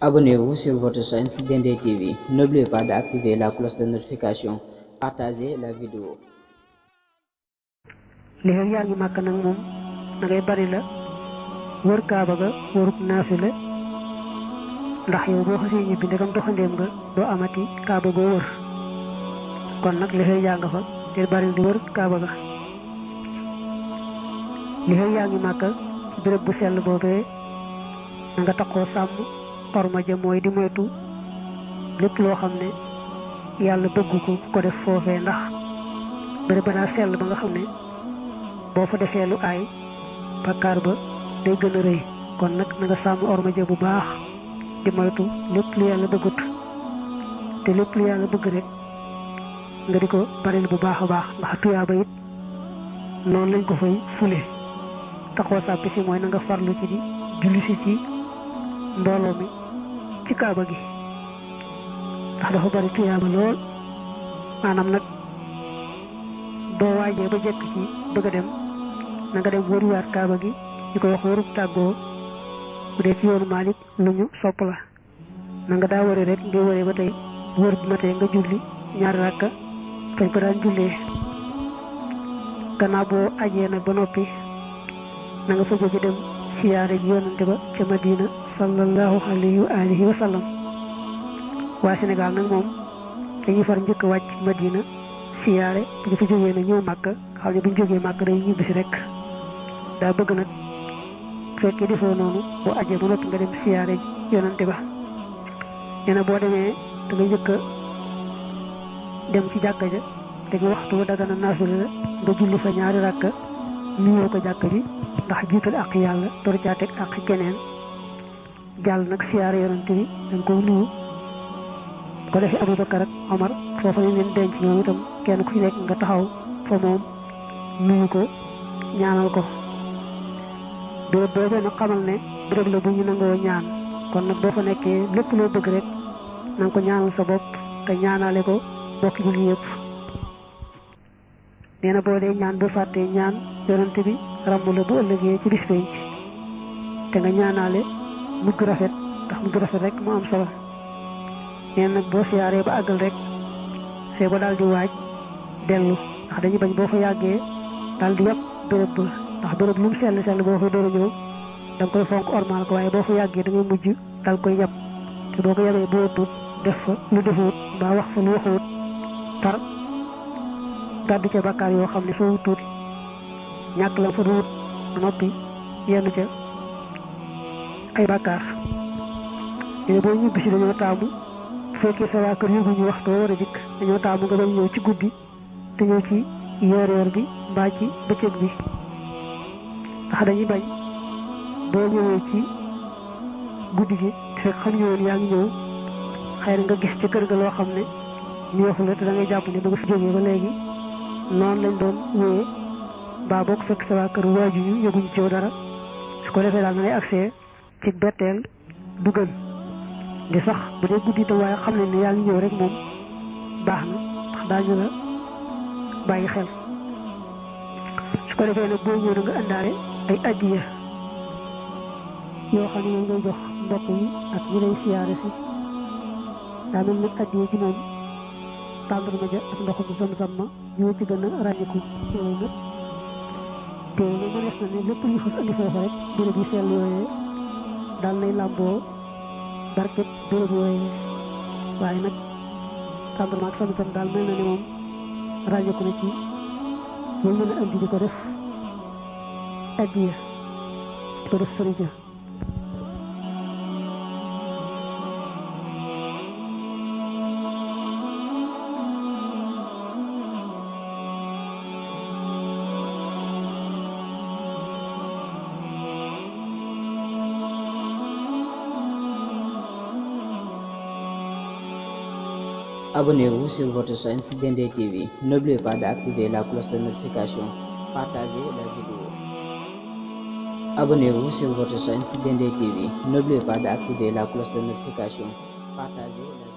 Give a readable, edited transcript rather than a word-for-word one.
Abonnez-vous sur votre chaîne Dendé TV. N'oubliez pas d'activer la cloche de notification. Partagez la vidéo. li xew yaa ngi màkk nag moom da ngay bari la wër kaaba ga wërub naafila ndax yow boo xasee ñibbi ndegam doxandéem nga doo amati kaaba goo wër kon nag li xew yaa nga fa te bari di wër kaaba ga li xew yaa ngi màkk ci béréb bu sell boobee na nga taxoo sàmm orma ja mooy di moytu lépp loo xam ne yàlla bëgg ko def foofee ndax béréb ba daa sell ba nga xam ne boo fa defee lu aay bakkaar ba day gën a rëy kon nag na nga sàmm orma ja bu baax di moytu lépp lu yàlla bëggut te lépp lu yàlla bëgg rek nga di ko baril bu baax a baax ndax tuyaaba it noonu lañ ko fay fule taxoo sàppi si mooy na nga farlu ci di julli si ci mbooloo mi ci kaaba gi ndax dafa bari tuyaaba lool maanaam nag boo waajee ba jekk ci bëgg a dem na nga dem wëriwaat kaaba gi ñu koy wax wërub tàggoo bu dee ci yoonu Maalik lu ñu sopp la na nga daa wëri rek ngay wëree ba tey wër bi ma tey nga julli ñaari rakka fañ ko daan jullee gannaaw boo ajee nag ba noppi na nga fa jóge dem siyaare ji yonante ba ca Madina sallallahu alayhi wa alihi wa sallam waa Sénégal nag moom dañuy far njëkk wàcc Madina siyaare bu ñu fa jógee na ñëw màkk xam ne bu ñu jógee màkk day ñibbisi rek daa bëgg nag fekkee defoo noonu boo ajee ba noppi nga dem siyaare yonante ba nee na boo demee da nga njëkk dem ci jàkka ja te nga waxtu wa dagana naafila la nga julli fa ñaari rakka nuyoo ko jàkka ji ndax jiital ak yàlla door caa teg ak keneen jàll nag siyaare yonante bi danga ko nuyu ko defee Abubakar ak Omar foofa lañ leen denc ñoom itam kenn ku ci nekk nga taxaw fa moom nuyu ko ñaanal ko béréb boobee nag xamal ne béréb la bu ñu nangoo ñaan kon nag boo fa nekkee lépp loo bëgg rek na nga ko ñaanal sa bopp te ñaanale ko bokki julli yëpp nee na boo dee ñaan ba fàttee ñaan yonante bi ràmm la bu ëllëgee ci bis penc te nga ñaanale mujj rafet ndax mujj rafet rek mu am solo nee nag boo siyaaree ba àggal rek see ba daal di waaj dellu ndax dañuy bañ boo fa yàggee daal di yàpp béréb ba ndax béréb lu mu sell sell boo fa door a ñëw da nga koy fonk ormal ko waaye boo fa yàggee da ngay mujj dal koy yàpp te boo ko yàggee boo tut def fa lu defuut mbaa wax fa lu waxuut tar gàddu ca bakkaar yoo xam ne soo tuut ñàkk la fa duut noppi yenn ca ay bakkaar léegi boo ñibbi si dañoo taamu bu fekkee sa waa kër yëguñu waxtu war a dikk dañoo taamu nga bañ ñëw ci guddi te ñëw ci yoor bi mbaa ci bëccëg bi ndax dañuy bañ boo ñëwee ci guddi gi te fekk xam ñëwoon yaa ngi ñëw xëy na nga gis ci kër ga loo xam ne ñu waxu la te da ngay jàpp ne ba nga fi jógee ba léegi noonu lañ doon wéyee mbaa boo ko fekk sa waa kër waaju ñu yëguñ ci yow dara su ko defee daal na ngay accès ci betteel du gën di sax bu dee guddi itam waaye xam nañ ne yaa ngi ñëw rek moom baax na ndax daañu la bàyyi xel su ko defee nag boo ñëw na nga àndaale ay addiya yoo xam ne moom ngay jox mbokk yi ak ñi lay siyaare si daa mel nag addiya ji moom tàndarma ja ak ndoxum Zamzam ma ñoo ci gën a ràññiku yooyu nag te ñu mënees na ne lépp lu xas andi foofa rek béréb yi sell yooyee daal nay làmboo barket béréb yooyee waaye nag tàndarma ak Zamzam daal mel na ne moom ràññiku na ci ñu mën a andi di ko def addiya di ko def sërija Abonnez-vous sur votre chaîne Dendé TV. N'oubliez pas d'activer la cloche de notification. Partagez la vidéo. Abonnez-vous sur votre chaîne Dendé TV. N'oubliez pas d'activer la cloche de notification. Partagez la